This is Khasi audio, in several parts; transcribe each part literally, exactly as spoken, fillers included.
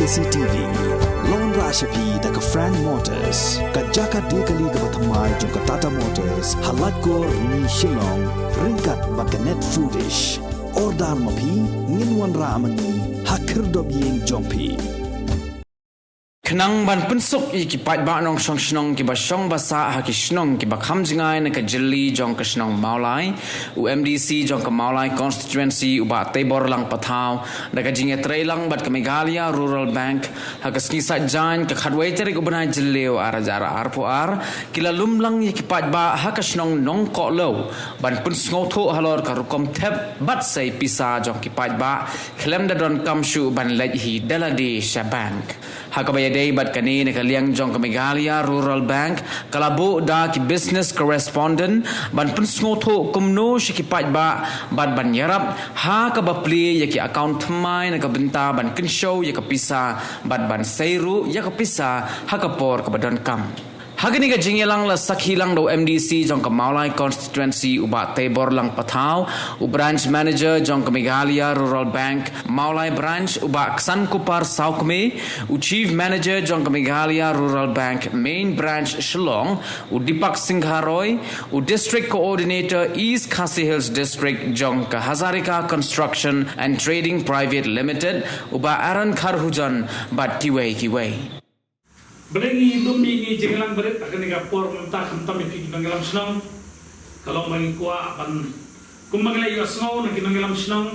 C T V. Long ra sha phi da ka Frank Motors, ka jaka de kali kaba thymmai jong ka Tata Motors, ha Laitkor Rni Shillong, ryngkat bad ka Net Foodish. Order ma phi, ngin wanrah ma ngi ha khyrdop ïing jong phi. Khnang ban pynsuk ïa ki paidbah nongshong shnong kiba shong ba sah ha ki shnong kiba kham jngai na ka jylli jong ka shnong Mawlai, u M D C jong ka Mawlai constituency u Bah Teibor Lang Pathaw, da ka jingïatreilang bad ka Meghalaya Rural Bank, ha ka sngi Saitjaiñ ka khatwei tarik u bnai Jylliew ar hajar arphew ar, ki la lum lang ïa ki paidbah ha ka shnong Nongkohlew ban pynsngewthuh halor ka rukom thep bad sei pisa jong ki paidbah khlem da donkam shuh ban leit hi da lade sha bank. Ha kaba ïadei bad kane, na ka liang jong ka Meghalaya Rural Bank ka la buh da ki business correspondent ban pynsngewthuh kumno sha ki paidbah bad ban ïarap ha kaba plie ïa ki account thymmai na ka bynta ban kynshew ïa ka pisa bad ban sei ruh ïa ka pisa ha ka por kaba donkam. Ha kane ka jingïalang la sakhi lang da u M D C jong ka Mawlai constituency u Bah Teibor Lang Pathaw, u branch manager jong ka Meghalaya Rural Bank Mawlai branch u Bah Ksankupar Sawkmie, u chief manager jong ka Meghalaya Rural Bank Main Branch Shillong u Deepak Singha Roy, u district coordinator East Khasi Hills District jong ka Hazarika Construction and Trading Private Limited u Bah Aaron Kharhujan bad kiwei kiwei. Balei ngi dum ïa ngi jingïalang barit ha kane ka por mynta, khamtam ïa phi ki nongïalam shnong? Ka long ba ngi kwah ban, kumba ngi la ïohsngew na ki nongïalam shnong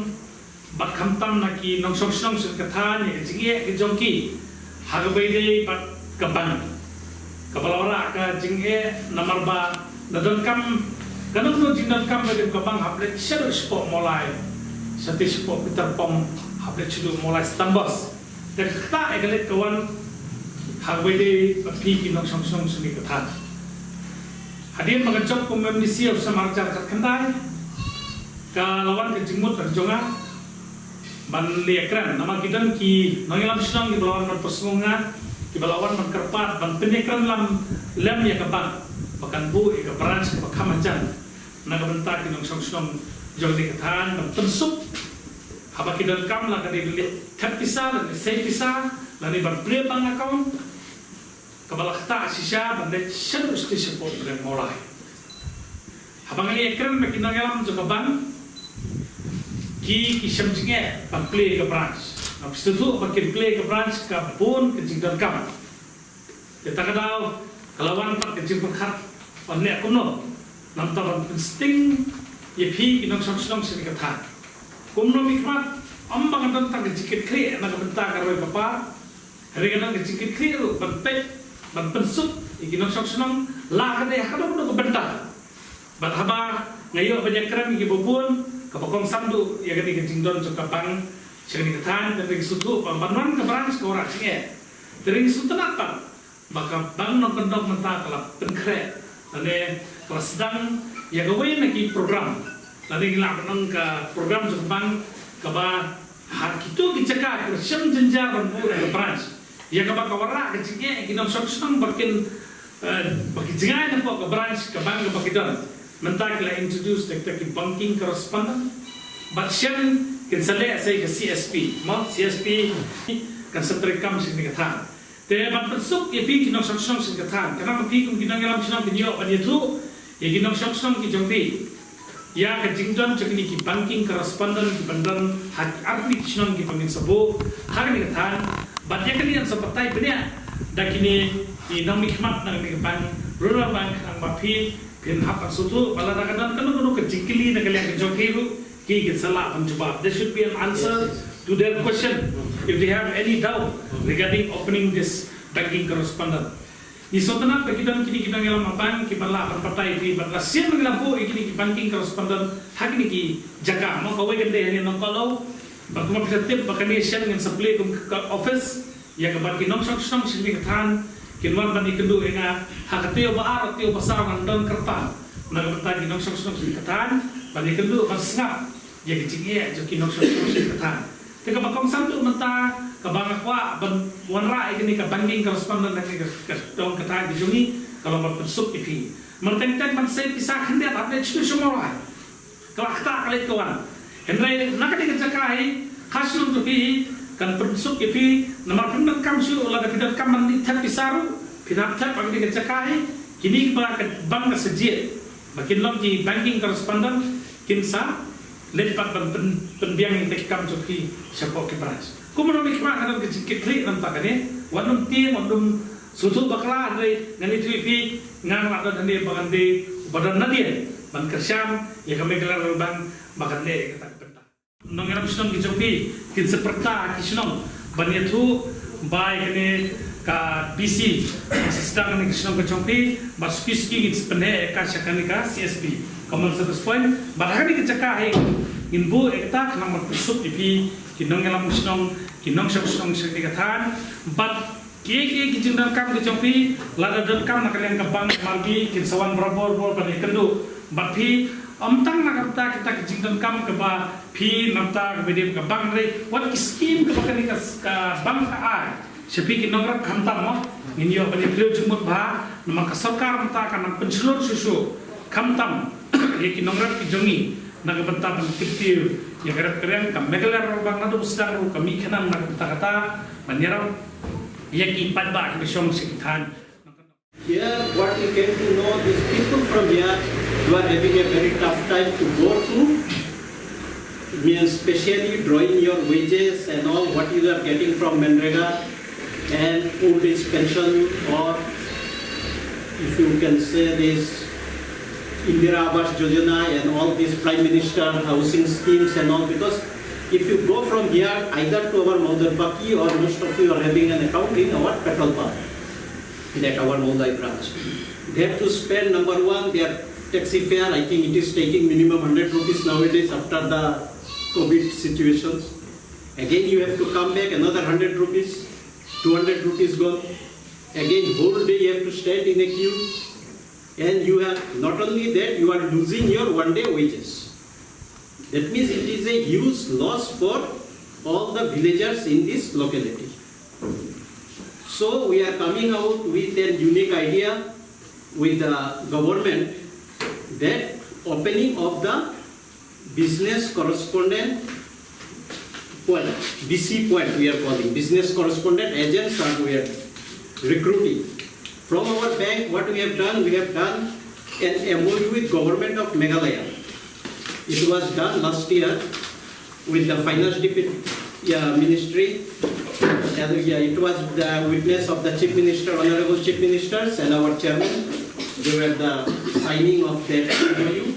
bad khamtam na ki nongshong shnong sha ka thaiñ, ïa ka jingeh ka jong ki ha kaba ïadei bad ka bank, kaba la wanrah ka jingeh namar ba la donkam kano kano jingdonkam ba dei ka bank hap leit shaduh shapoh Mawlai, shaduh shapoh Peter Pump, hap leit shaduh Mawlai Stambos. Te kata ïa ka leit ka wan ha kaba ïadei bad phi ki nongshong shnong sha kane ka thaiñ. Hadien ba ka jop kum M D C ha u snem ar hajar khatkhyndai, ka la wan ka jingmut ha ka jong nga ban leh ïakren, namar ki don ki nongïalam shnong kiba la wan ban pynsngew nga, kiba la wan ban kyrpad ban pynïakren lem, lem ïa ka bank ba kan buh ïa ka branch kaba kham hajan na ka bynta ki nongshong shnong jong kane ka thaiñ ban pynsuk haba ki donkam, la ka dei ban leit thep pisa, la ka dei sei pisa, la ka dei ban plie bank account, kaba la ktah shisha ban leit shaduh shatei shapoh Pdeng Mawlai. Haba nga ïakren bad ki nongïalam jong ka bank, ki, ki shem jingeh ban plie ka branch. Nga sngewthuh ba kin plie ka branch ka bun ka jingdonkam. Te ta ka daw ka la wan pat ka jingpyrkhat ban leh kumno, namar ban pynsting ïa phi ki nongshong shnong sha kane ka thaiñ. Kumno mynta, ym ba nga don tang ka jingkitkhlieh na ka bynta ka roi ka par, hynrei nga don ka jingkitkhlieh ruh ban peit, ban pynsuk ïa ki nongshong shnong, la ka dei ha kano kano ka bynta. Bad haba nga ïoh ban ïakren ïa kiba bun, kaba kongsan duh ïa kane ka jingdon jong ka bank sha kane ka thaiñ, te ngi sngewthuh ba ban wan ka branch ka wanrah jingeh. Te ngi sngewtynnat pat ba ka bank nongkyndong mynta ka la pynkhreh lane ka la sdang ïa kawei na ki program, lane ngi lah ban ong ka program jong ka bank, kaba ha kito ki jaka kiba shem jynjar ban buh ïa ka branch, ïa kaba ka wanrah ka jingeh ïa ki nongshong shnong ba kin, eh, ba ki jngai napoh ka branch ka bank kaba ki don. Mynta ki la introduce da kita ki banking correspondent, bad shen kin sa leh sa ïa ka C S P, mo, C S P kan sa treikam sha kane ka thaiñ. Te ban pynsuk ïa phi ki nongshong shnong sha kane ka thaiñ, khnang ba phi kum ki nongïalam shnong phin ïoh ban ïathuh ïa ki nongshong shnong ki jong phi ïa ka jingdon jong kine ki banking correspondent kiban don ha ki arphew shnong kiba ngin sa buh ha kane ka thaiñ. Bad ïa kane ngan sa batai bniah da kine ki nongmihkhmat na kane ka bank, Rural Bank, khnang ba phi phin hap ban sngewthuh ba lada ka don kano kano ka jingkylli na ka liang ka jong phi ruh, ki kin sa lah ban jubab. There should be an answer to their question if they have any doubt regarding opening this banking correspondent. Ngi sngewtynnat ba ki don kine ki nongïalam bank kiban lah ban batai ïa phi, bad la sien ngi la buh ïa kine ki banking correspondent ha kine ki jaka, mo, kawei kan dei hangne Nongkohlew, bad kumba phi la tip ba kane shen ngin sa plie kum ka office ïa kaba ki nongshong shnong sha kane ka thaiñ kin wan ban ïakynduh ïa nga ha ka taïew ba ar, taïew ba saw ngan don kyrpang na ka bynta ki nongshong shnong sha kane ka thaiñ ban ïakynduh ban sngap ïa ka jingeh jong ki nongshong shnong sha kane ka thaiñ. Te kaba kongsan duh mynta kaba nga kwah ban wanrah ïa kane ka banking correspondent na kane ka, ka dong ka thaiñ ka jong ngi, ka long ban pynsuk ïa phi. Mar teng teng ban sei pisa khyndiat hap leit sha shnong Mawlai. Ka la ktah ka leit ka wan. Hynrei na kane ka jaka hi, ka shnong jong phi hi, Kan pynsuk ïa phi, namar phi donkam shuh, lada phi donkam ban leit thep pisa ruh, phin hap thep ha kane ka jaka hi. Kine kiba ka bank ka sa jied ba kin long ki banking correspondent, kin sa leit pat ban pyn, pynbiang ïa ki kam jong phi shapoh ki branch. Kumno, mano mano ki jingkitkhlieh namar kane, wat nym tieng, wat nym sngewthuh bakla, hynrei ngan ïathuh ïa phi, nga nga la don hangne ba ngan dei uba don nadien ban kyrshan ïa ka Meghalaya Rural Bank ba kan leh ïa kata ka bynta. Nongïalam shnong ki jong phi kin sa pyrta ha ki shnong ban ïathuh ba ïa kane ka B C, sa sdang ha kane ka shnong ka jong phi, bad suki suki kin sa pynheh ïa ka sha kane ka C S P, Common Service Point. Bad ha kane ka jaka hi ngin buh ïa kata khnang ban pynsuk ïa phi ki nongïalam shnong, ki nongshong shnong sha kane ka thaiñ. Bad kiei kiei ki jingdonkam ki jong phi, lada donkam na ka liang ka bank, mar phi kin sa wan barabor bor ban ïakynduh bad phi. Ym tang na ka bynta kita ki jingdonkam kaba phi na ka bynta kaba dei ka bank, hynrei wat ki skim kaba kane ka, ka bank ka ai sha phi ki nongrep, khamtam mo, ngin ïoh ban ïa pynlong jingmut bha, namar ka sorkar mynta ka nang pynshlur shuh shuh, khamtam ïa ki nongrep ki jong ngi, na ka bynta ban kyntiew ïa ka rep ka riang. Ka Meghalaya Rural Bank naduh ba sdang ruh ka mih khnang na ka bynta kata, ban ïarap ïa ki paidbah kiba shong sha ki thaiñ. Here, what you came to know, these people from here, you are having a very tough time to go through, means specially drawing your wages and all what you are getting from MGNREGA and old age pension, or if you can say this Indira Awas Yojana and all these Prime Minister housing schemes and all, because if you go from here either to our Maudarbaki, or most of you are having an account in our petrol pump, that our Mawlai branch. They have to spend, number one, their taxi fare. I think it is taking minimum hundred rupees nowadays after the COVID situations. Again, you have to come back another hundred rupees, two hundred rupees gone. Again, whole day you have to stand in a queue. And you have, not only that, you are losing your one day wages. That means it is a huge loss for all the villagers in this locality. So we are coming out with a unique idea with the government, that opening of the business correspondent point, B C point we are calling, business correspondent agents are we are recruiting. From our bank, what we have done, we have done an M O U with Government of Meghalaya. It was done last year with the finance dep-, yeah, ministry. And, yeah, it was the witness of the Chief Minister, Honorable Chief Ministers, and our chairman. They were the signing of that M O U.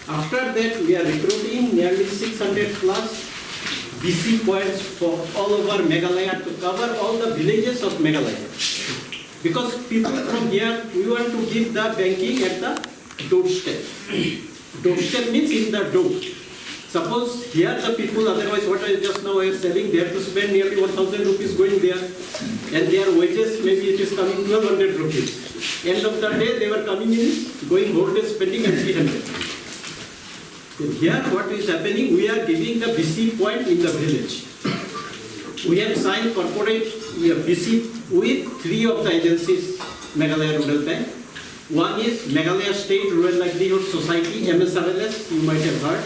After that, we are recruiting nearly six hundred plus B C points for all over Meghalaya to cover all the villages of Meghalaya. Because people from here, we want to give the banking at the doorstep. Doorstep means in the door. Suppose here the people, otherwise what I just now I was telling, they have to spend nearly one thousand rupees going there, and their wages maybe it is coming twelve hundred rupees. End of the day, they were coming in, going whole day spending and three hundred. So here what is happening, we are giving the B C point in the village. We have signed corporate, we have B C with three of the agencies, Meghalaya Rural Bank. One is Meghalaya State Rural Livelihood Society, M S R L S, you might have heard.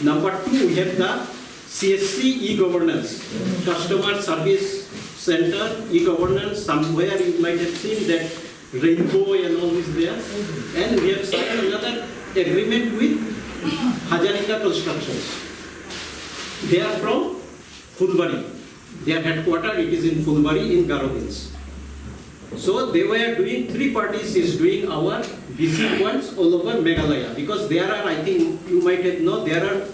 Number two, we have the C S C e-governance, customer service center e-governance. Somewhere you might have seen that rainbow and all is there. And we have signed another agreement with Hazarika Constructions. They are from Phulbari. Their headquarter, it is in Phulbari in Garo Hills. So they were doing, three parties is doing our B C points all over Meghalaya, because there are, I think you might have know, there are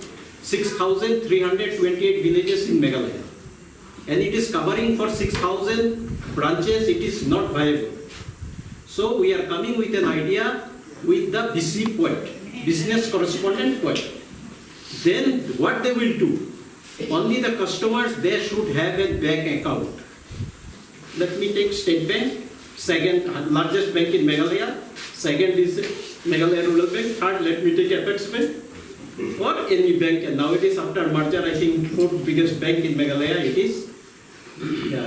six thousand three hundred twenty-eight villages in Meghalaya. And it is covering for six thousand branches, it is not viable. So we are coming with an idea with the B C point, business correspondent point. Then what they will do? Only the customers, they should have a bank account. Let me take State Bank, second largest bank in Meghalaya. Second is Meghalaya Rural Bank. Third, let me take Apex Bank or any bank. And nowadays, after merger, I think fourth biggest bank in Meghalaya, it is, yeah,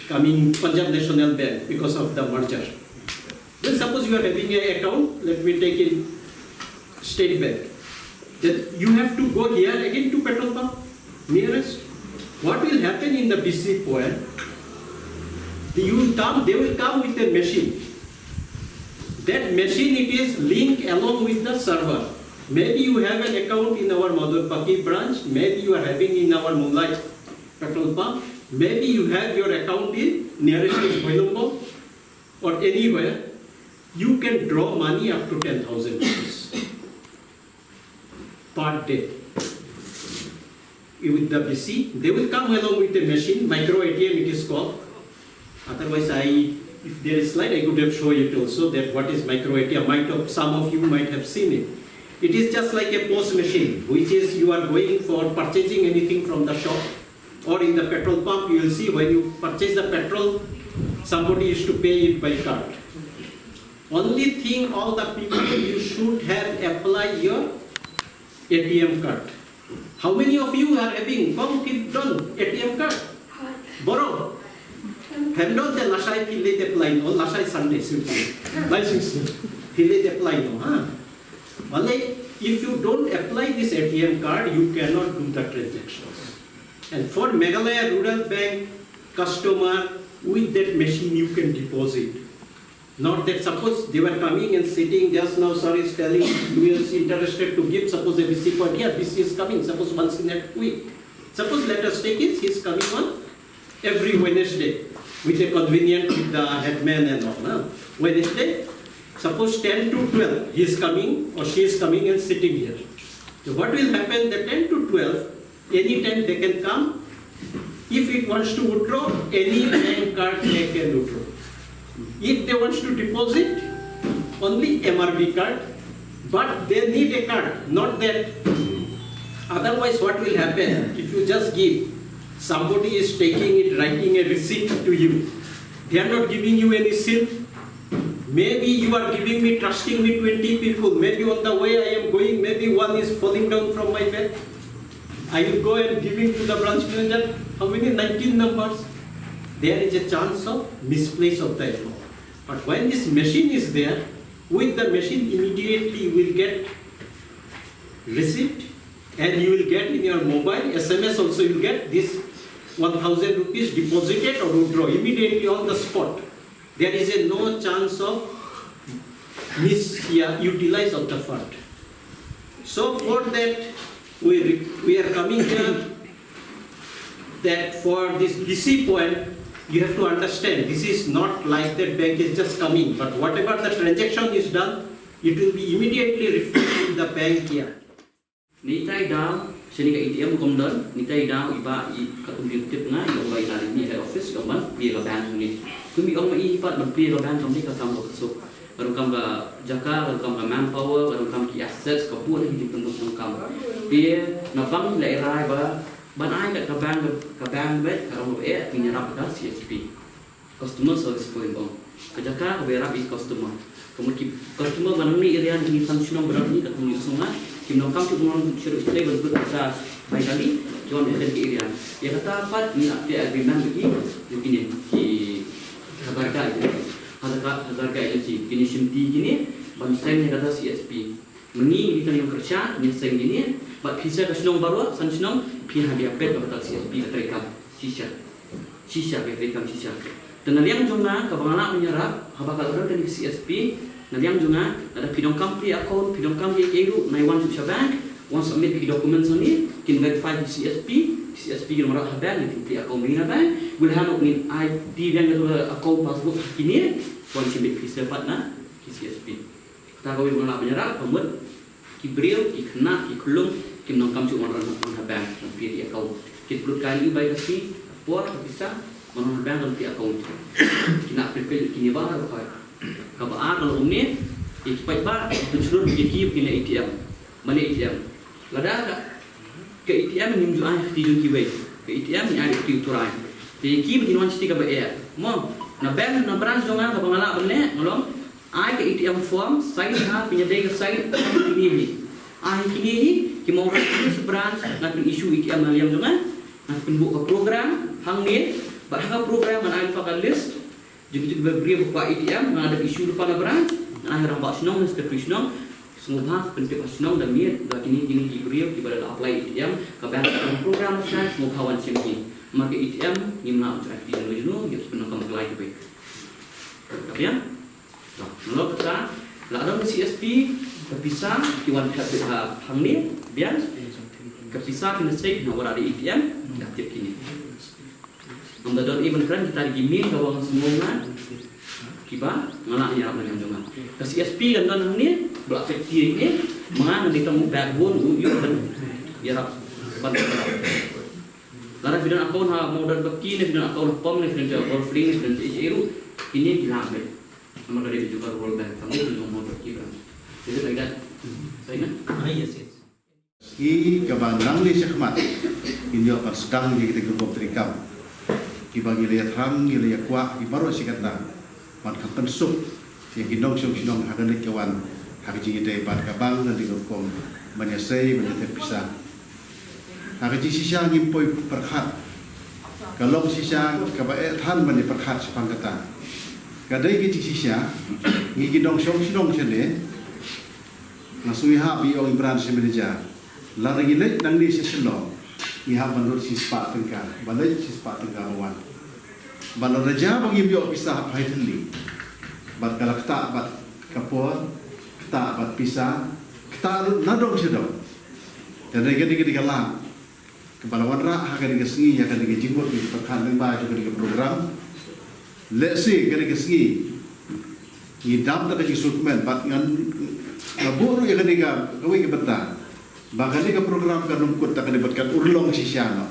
coming Punjab National Bank because of the merger. Then suppose you are having a account, let me take in State Bank. Then you have to go here again to petrol pump nearest. What will happen in the B C point? You will come, they will come with a machine. That machine, it is linked along with the server. Maybe you have an account in our Madhurpaki branch, maybe you are having in our Moonlight petrol pump, maybe you have your account in nearest is Bhoilumbong or anywhere. You can draw money up to ten thousand rupees per day with the B C. They will come along with a machine, micro A T M it is called. Otherwise, I, if there is slide, I could have shown it also, that what is micro A T M. Might have, some of you might have seen it. It is just like a POS machine, which is you are going for purchasing anything from the shop or in the petrol pump. You will see, when you purchase the petrol, somebody is to pay it by card. Only thing, all the people, you should have apply your A T M card. How many of you are having? Kong kip don A T M card? Boro. Hem don te lashai phi leit apply noh, lashai Sunday sut. Lai sut. Phi leit apply noh, ha? Only if you don't apply this A T M card, you cannot do the transactions. And for Meghalaya Rural Bank customer, with that machine you can deposit. Not that, suppose they were coming and sitting just now, sir is telling, we are interested to give, suppose a B C point here, B C is coming, suppose once in a week. Suppose, let us take it, he is coming on every Wednesday with a convenient with the headman and all. Na? Wednesday, suppose ten to twelve, he is coming or she is coming and sitting here. So what will happen, the ten to twelve, anytime they can come. If it wants to withdraw, any bank card they can withdraw. If they wants to deposit, only M R B card, but they need a card, not that. Otherwise, what will happen? If you just give, somebody is taking it, writing a receipt to you. They are not giving you any seal. Maybe you are giving me, trusting me, twenty people. Maybe on the way I am going, maybe one is falling down from my bed. I will go and giving to the branch manager. How many? Nineteen numbers. There is a chance of misplace of the amount. But when this machine is there, with the machine immediately you will get receipt, and you will get in your mobile, S M S also you will get this one thousand rupees deposited or withdraw immediately on the spot. There is a no chance of mis-, yeah, utilize of the fund. So for that, we, re-, we are coming here that for this B C point, you have to understand, this is not like that bank is just coming, but whatever the transaction is done, it will be immediately reflected in the bank here. Ngi trai daw, shane ka A T M kam don, ngi trai daw i bah i katkum ïa tip nga, i ong ba i la leit head office, i ong ban plie ka bank hangne. Kum i ong ma i pat ban plie ka bank kam dei ka kam ba suk. Ka ruh kam ka jaka, ka ruh kam ka manpower, ka ruh kam ki assets, ka bun ki jingpyndonkam. Te na bank la i rai ba ban ai kat ka bank, ka bank beit, ka ruh ba eh, pynïarap ka C S P. Customer service point bong. Ka jaka kaba ïarap ïa ki customer. Ka mut ki customer ba nangne area, nangne san shnong ba nangne, katkum ïa ka shnong, kim donkam shuh ban wan sha ruh sha ban put pisa bai kali, ki wan ïa ka area. Ïa kata pat ngi ap ïa agreement bad ki, ïa kine ki Hazarika agency. Hazarika, Hazarika agency, kine shimti kine ban sign ïa kata C S P. Ma ngi ngi tang ïa ka khyrcha, ngi seng ngi ne, bad phi sa ka shnong baroh, san shnong, phi hap ïa pet bad ka C S P ka treikam shisha. Shisha, ka treikam shisha. Te na liang jong nga, kaba nga lah ban ïarap, haba ka la don kane ka C S P, na liang jong nga, lada phi donkam plie account, phi donkam ïa kaei ruh, nai wan sha bank, wan submit ki documents hangne, kin verify ki C S P, ki C S P kin wanrah ha bank, kin plie account hangne na bank, wilha nok ngin ai ti bank ka account passbook ha kine, wan shim beit phi sa pat na ki C S P. Kata kawei ba nga lah ban ïarap, ka mut ki briew, ki khynnah, ki khyllung, kim donkam shuh ban wan, wan ha bank ban plie account. Ki pynlut kai ïa u bai ka fee, ka por, ka pisa, ban wan ha bank ban plie account. Ki nang pynpeit kine baroh. Kaba ar ka long kumne, ïa ki paidbah, ki pynshlur ïa ki, ïa kine A T M. Mane A T M. Lada ka, ka A T M ngim ju ai ha kti jong kiwei. Ka A T M ngi ai ha kti u trai. Te ïa ki ba kin wan sha kti kaba eh. Mo, na bank, na branch jong nga kaba nga lah ban leh, nga long, ai ka A T M form, sign ha, pynïadei ka sign, kine hi. Ai kine hi, ki mong ka list branch, nga pyn issue A T M na liang jong nga, nga pynbuh ka program, hangne, bad ha ka program ngan ai lypa ka list jong ki briew ba kwah A T M, nga da issue lypa na branch, ngan ai ha rangbah shnong, secretary shnong, Sngewbha pyntip ha shnong da miet da kine kine ki briew kiba la apply A T M, ka bank ka program sa, sngewbha wan shim ki. Namar ka A T M ngim lah ban shah ki jingno jingno, ïa pynlong kam klai ki bek. Ka biang? To, nalor kata, la don C S P, ka pisa ki wan thep beit ha hangne, biang. Ka pisa ki na sei na wara da A T M, da tip kine. Ym da don i ban kren kita ki mih ka wang semua ngan. Kiba nga lah ïarap ngan jong nga. Ka C S P kan don hangne, ba la affect ïa ne, ma nga ngan dei tang backbone u ïoh ban ïarap ban ïarap. Lada phi don account ha Modern Banking ne, phi don account ha Pam ne, phi don ha Golf Link ne, phi don H A ruh, kine ki lah beit. Namar ka dei ka jubab World Bank, kam dei ka jong Modern Banking branch. Is it like that? Sorry, na? Ah, yes, yes. Ki kaba nang lei shakhmat ngin ïoh ban sdang ïa kita ki rukom treikam kiba ngi la ïathrang, ngi la ïakwah, ki baroh shi katta ban kham pynsuk ïa ki nongshong shnong ha ka leit ka wan, ha ka jingïadei bad ka bank, lane ka rukom ban ïasei, ban ïatep pisa. Ha ka jingshisha ngim poi pyrkhat, ka long shisha kaba eh than ban ïa pyrkhat shaphang kata. Ka dei ka jingshisha, ngi ki nongshong shnong shane, nga sngew ïa hap ïa ong i branch manager. Lada ngi leit nangne sha Shillong, ngi hap ban lut shispah tyngka, ba leit shispah tyngka ba wan. Bad lada jia ba ngim ïoh pisa ha phai thylli, bad ka la ktah bad ka por, ktah bad pisa, ktah lut na dong sha dong. Te dei ka dei ka dei ka lad kaba la wanrah ha kane ka sngi ïa kane ka jingmut, kane ka pyrkhat lyngba jong kane ka program. Lehse kane ka sngi ngi dap da ka jingsngewkmen bad ngan, nga buh ruh ïa kane ka, kawei ka bynta ba kane ka program kan ym kut da kane bad kan urlong shisha noh.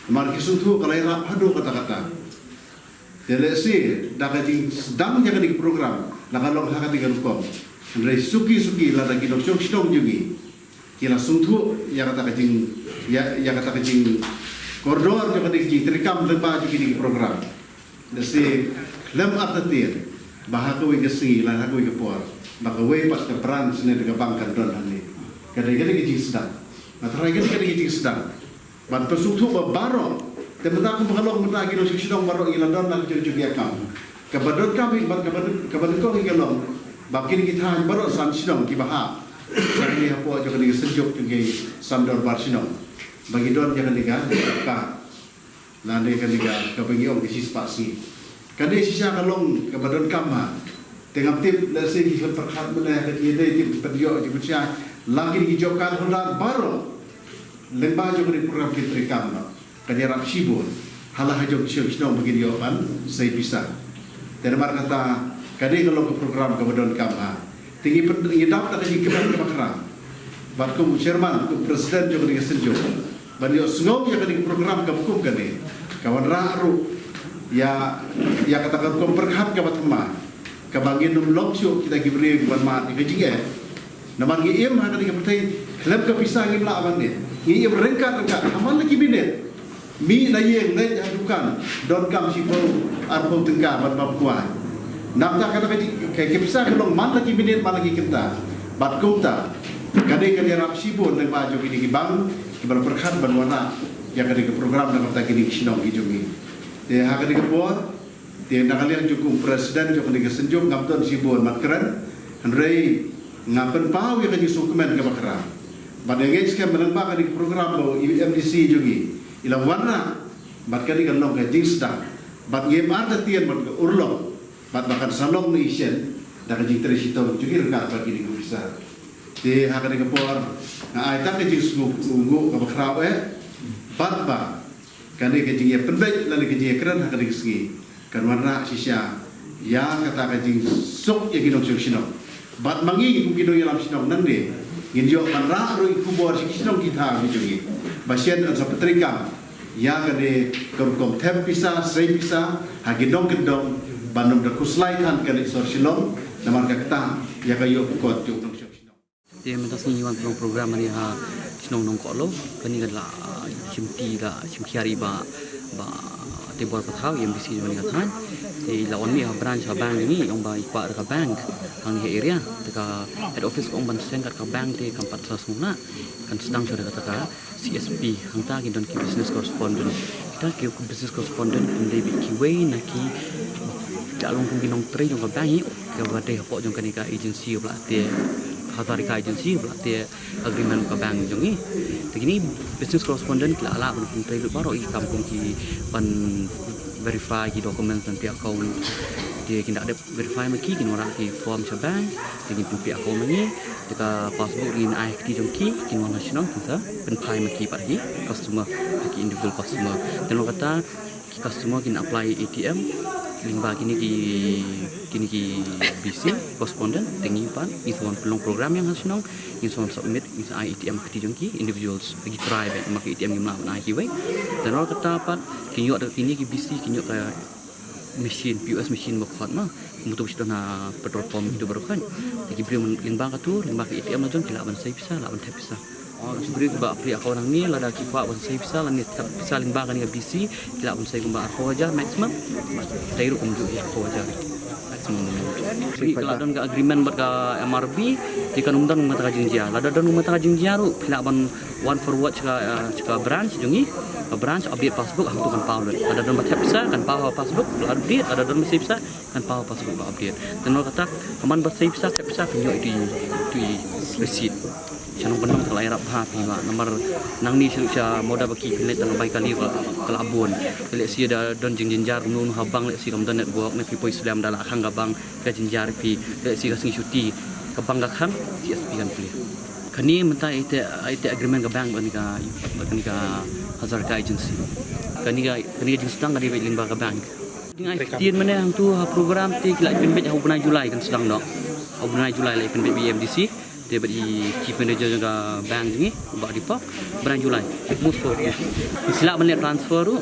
Namar ki sngewthuh ka la ïarap haduh katta katta. Te lehse da ka jingsdang ïa kane ka program la ka long ha kane ka rukom. Hynrei suki suki lada ki nongshong shnong jong ngi ki la sngewthuh ïa kata ka jing, ïa, ïa kata ka jingkordor jong kane ka jingtreikam lyngba jong kine ki program. Lehse khlem artatien ba ha kawei ka sngi lane ha kawei ka por ba kawei pat ka branch ne ka bank kan don hangne. Ka dei, ka dei ka jingsdang. Nga tharai ka dei ka jingsdang ban pynsngewthuh ba baroh, te mynta kum ba ka long mynta ki nongshong shnong baroh ngi la don la ka jong jong ïa kam. Kaba donkam hi, kaba, kaba, kaba nyngkong hi ka long ba kine ki thaiñ baroh san shnong kiba hap sha kane hapoh jong kane ka synjuk jong ki san dorbar shnong ba ki don ïa kane ka, ka lane kane ka, kaba ngi ong ka shispah sngi. Kane shisha ka long kaba donkam ha. Te ngam tip lehse ki khlem pyrkhat mynne ha ka jingïadei, tip pynïoh jingpynshai la kine ki job card holder baroh lyngba jong kane ka program kin treikam noh. Kan ïarap shibun ha la ha jong ki shnong ba kin ïoh ban sei pisa. Te namar kata ka dei ka long ka program kaba donkam ha. Te ngi pyn, ngi dap da ka jingkmen kaba khraw bad kum u chairman, kum president jong kane ka synjuk ban ïohsngew ïa kane ka program kaba kum kane, ka wanrah ruh ïa, ïa kata ka rukom pyrkhat kaba thymmai, kaba ngin ym long shuh kita ki briew kiban mad ïa ka jingeh. Namar ngi im ha kane ka pyrthei khlem ka pisa ngim lah ban im. Ngi im ryngkat ryngkat ha man la ki minit. Mih na ïing, leit ha dukan, donkam shiphew arphew tyngka ban bam kwai. Nangta kata ka jing, ka, ka pisa ka long man la ki minit, man la ki kynta. Bad kumta ka dei ka dei ka ïarap shibun lyngba jong kine ki bank kiba la pyrkhat ban wanrah ïa kane ka program na ka bynta kine ki shnong ki jong ngi. Te ha kane ka por, te na ka liang jong u president jong kane ka synjuk ngam don shibun ban kren, hynrei nga pynpaw ïa ka jingsngewkmen kaba khraw. Bad nga ngeit skhem ba lyngba kane ka program ba u M D C jong ngi i la wanrah, bad kane kan long ka jingsdang, bad ngim artatien ban ka urlong, bad ba kan sa long na i shen da ka jingtrei shitom jong ngi ryngkat bad kine ki officer. Te ha kane ka por nga ai tang ka jingsngewnguh kaba khraw eh, bad ba kane ka jingïapynbeit lane ka jingïakren ha kane ka sngi kan wanrah shisha ïa kata ka jingsuk ïa ki nongshong shnong. Bad ma ngi kum ki nongïalam shnong nangne ngin ïoh ban rah ruh ïa ki khubor sha ki shnong ki thaw ki jong ngi ba shen yn sa pyntreikam ïa kane ka rukom thep pisa, sei pisa ha ki nongkyndong ban ym da khuslai than ka leit sor Shillong namar ka ktah ïa ka ïoh ka kot jong u nongshong shnong. Te mynta sngi ngi wan pynlong program hangne ha shnong Nongkohlo, kane ka la, ah, shimti, la shim khia ri ba, ba Tibor Pathaw, M D C jong kane ka thaiñ. Te la wan mih ha branch ha bank jong ngi, ong ba i kwah da ka bank hangne ha area. Te ka head office ka ong ban seng kat ka bank te kam pat sa sngewtynnat. Kan sdang shuh da kata ka C S P, hangta ki don ki business correspondent. Kita ki business correspondent kum dei beit kiwei na ki, da long kum ki nongtrei jong ka bank hi, kaba dei hapoh jong kane ka agency ba la te Hazarika Agency ba la teh agreement ka bank jong ngi. Te kine business correspondent ki la lah ban pyntrei lut baroh ki kam kum ki ban verify ki documents ban plie account. Te kin da dep verify ma ki, kin wanrah ki form sha bank, te kin pynplie account ma ngi. Te ka passbook ngin ai ha kti jong ki, kin wan ha shnong kin sa pynphai ma ki pat, ki customer, ki individual customer. Te nalor kata ki customer kin apply A T M lyngba kine ki, kine ki B C correspondent. Te ngi pat ngin sa wan pynlong program ïa nga ha shnong, ngin sa wan submit, ngin sa ai A T M ha kti jong ki individuals, ki trai beit, namar ki A T M ngim lah ban ai kiwei. Te nalor kata pat kin ïoh da kine ki B C, kin ïoh ka machine, P O S machine ba khot ma, kumto ba shu don ha petrol pump, kito baroh. Te ki briew lyngba katu, lyngba ka A T M la jong, ki lah ban sei pisa, lah ban thep pisa. Oh, ki briew kiba plie account hangne, lada ki kwah ban sei pisa lane thep pisa lyngba kane ka B C, ki lah ban sei kumba arphew hajar maximum. Tei ruh kumjuh, arphew hajar maximum. Ki la don ka agreement bad ka M R B, te kan ym don kumta ka jingjia. Lada don kumta ka jingjia ruh, phi lah ban wan forward sha ka, eh, sha ka branch jong ngi, ka branch update passbook, hangto kan paw lut. Lada don ba thep pisa kan paw ha passbook, la update, lada don ba sei pisa kan paw ha passbook, la update. Te nalor kata, ka man ba sei pisa, thep pisa, phin ïoh itu i, itu i receipt. Sha nongkyndong te la ïarap bha phi, namar nangne sha, sha Mawda ba ki pynleit tang bai kali ka, ka la bun. Te lehse da don jingjynjar kumno kumno ha bank, lehse kam don network ne, phi poi slem da la khang ka bank, ka jynjar phi, lehse ka sngi shuti ka bank ka khang, C S P kan plie. Kane mynta ite, ite agreement ka bank bad kane ka, bad kane ka Hazarika Agency. Kane ka, kane ka jingsdang kane beit lyngba ka bank. Ngi ai ktien mynne hangtu ha program te ki la pynbeit ha u bnai July kan sdang noh. Ha u bnai July la pynbeit bad i M D C. Te bad i chief manager jong ka bank jong ngi, Bah Deepak, bnai July. Most probably. Ki lah ban leh transfer ruh,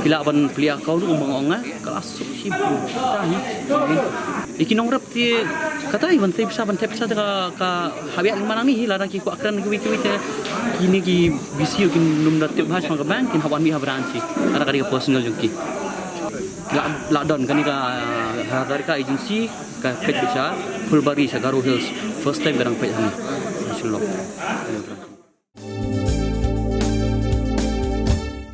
ki lah ban plie account ruh, ong ong nga, ka la suk shibun. Te hi. Ïa ki nongrep te kata hi ban sei pisa, ban thep pisa te ka, ka hap ïa lymman nangne hi, lada ki kwah kren kiwei kiwei te kine ki B C kin nym da tip bha sha ka bank, kin hap wan mih ha branch hi. Kata ka dei ka personal jong ki. La, la don kane ka, ah, Hazarika Agency ka peit beit sha Phulbari, sha Garo Hills. First time ka dang peit hangne. Sha Shillong.